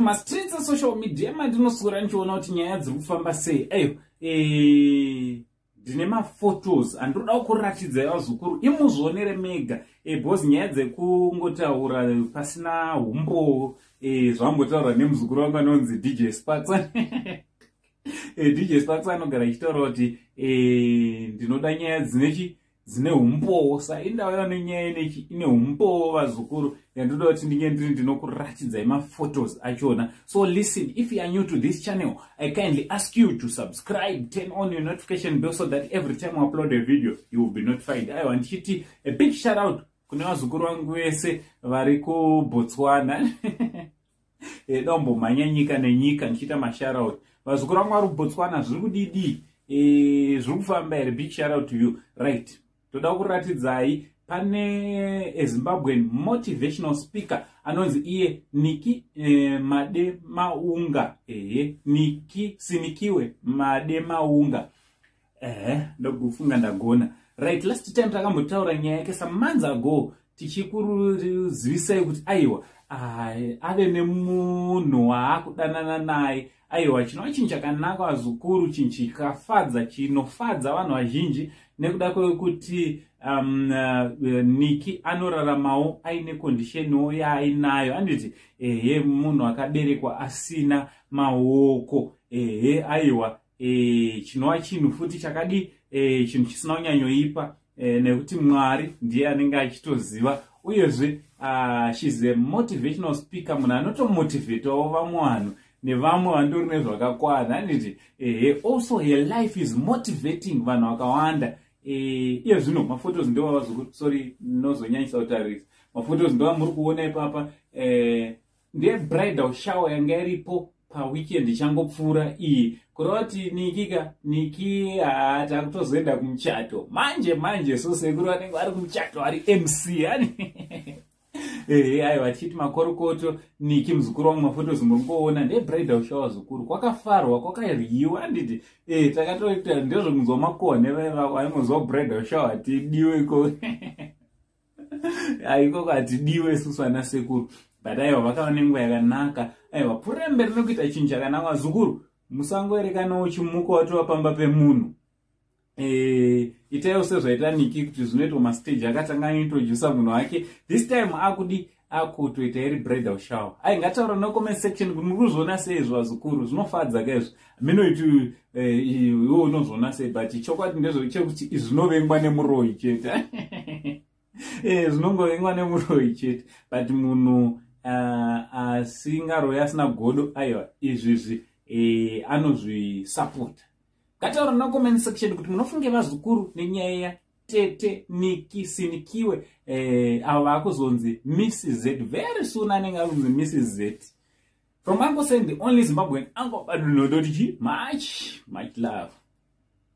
Mastreets esocial media mandinoswera ndichiona kuti nyaya dziri kufamba sei. Aiwa, ndine maphotos andinoda kuratidzai, vazukuru, imuzvionere mega, because nyaya dzekungotaura pasina humbo, zvambotaurwa nemuzukuru wangu anonzi DJ Sparks. DJ Sparks anogara achitaura kuti ndinoda nyaya dzinechi dzine umbowo. Saindauya nenyaya inechi ine umbowo, vazukuru, yandoda kuti ndinge ndiri ndinokuratidzai maphotos achona. So listen, if you are new to this channel, I kindly ask you to subscribe, turn on your notification bell so that every time we upload a video you will be notified. Aiwa, ndichiti a big shout out kune vazukuru vangu vese vari kuBotswana. Daumbomhanya nyika nenyika ndichiita mashoutout. Vazukuru vangu vari kuBotswana, zviri kudidi? Zviri kufamba here? Big shout out to you. Right, toda kuratidzai pane aZimbabwean motivational speaker anonzi iye Niki Made Maunga. Ehe, Niki Sinikiwe Made Maunga. Ehe, ndokufunga ndagona. Right, last time takambotaura nyaya yake some months ago, tichikuzivisai kuti aiwa, ave nemunhu waakudanana naye. Aiwa, chinova chinhu chakanaka, vazukuru, chinhu chikafadza, chinofadza vanhu vazhinji, nekuda kwekuti Niki anoraramawo aine conditionwo yaainayo, anditi? Ehe, munhu akaberekwa asina maoko. Ehe, aiwa, chinova chinhu futi chakadi, chinhu chisina kunyanyoipa, nekuti Mwari ndiye anenge achitoziva. Uyezve she's a motivational speaker, munhu anotomotivhetawo vamwe vanhu nevamwe vandori nezvakakwana, handiti? Ehe, also her life is motivating vanhu vakawanda. Iye zvino maphotos ndewavazukuru, sorry, nozonyanyisa kutarisa maphotos ndova muri kuona ipapa. Ndebridal shower yanga iripo paweekend ichangopfuura iyi, kureva kuti Nikika, Niki takutozoenda kumuchato manje manje. So sekuru vanenge vari kumuchato, vari MC ani. Ehe, aiwa, tichiti makorokoto, Niki, muzukuru wangu. Maphotos muri kuona ndebridal shower, zukuru. Kwakafarwa, kwakaryiwa, handiti? Takatoita ndezvekunzwa makone, vaingonzwa bridal shower, hatidiwe iko, ikoko hatidiwe isusu ana sekuru. But aiwa, vakava nenguva yakanaka. Aiwa, pfuurira mberi nekuita chinhu chakanaka, zukuru. Musangoerekanawo chimuka watova pamba pemunhu. Itaiwo sezvaita Niki, kuti zvinoitwa mastage. Akatanga aintrodusa munhu wake, this time akudi akutoita iri bridal shower. Ai, ngataura necomment section kuti muri kuzviona sei zvazukuru. Zvinofadza kaizvo minoiti iwe unozviona sei? But chokwadi ndezvechekuti izvi zvinovengwa nemuroyi chete. Zvinongovengwa nemuroyi chete, but munhu asingaroyi, asina godo, aiwa, izvizvi anozvisapota. Ngataura nacomment section kuti munofunge, vazukuru, nenyaya yatete Niki Sinikiwe, avo vaakuzonzi Mrs Z very soon, anenge akunzi Mrs Z. From Uncle Sen, the only Zimbabwean uncle, badunodoti much much love.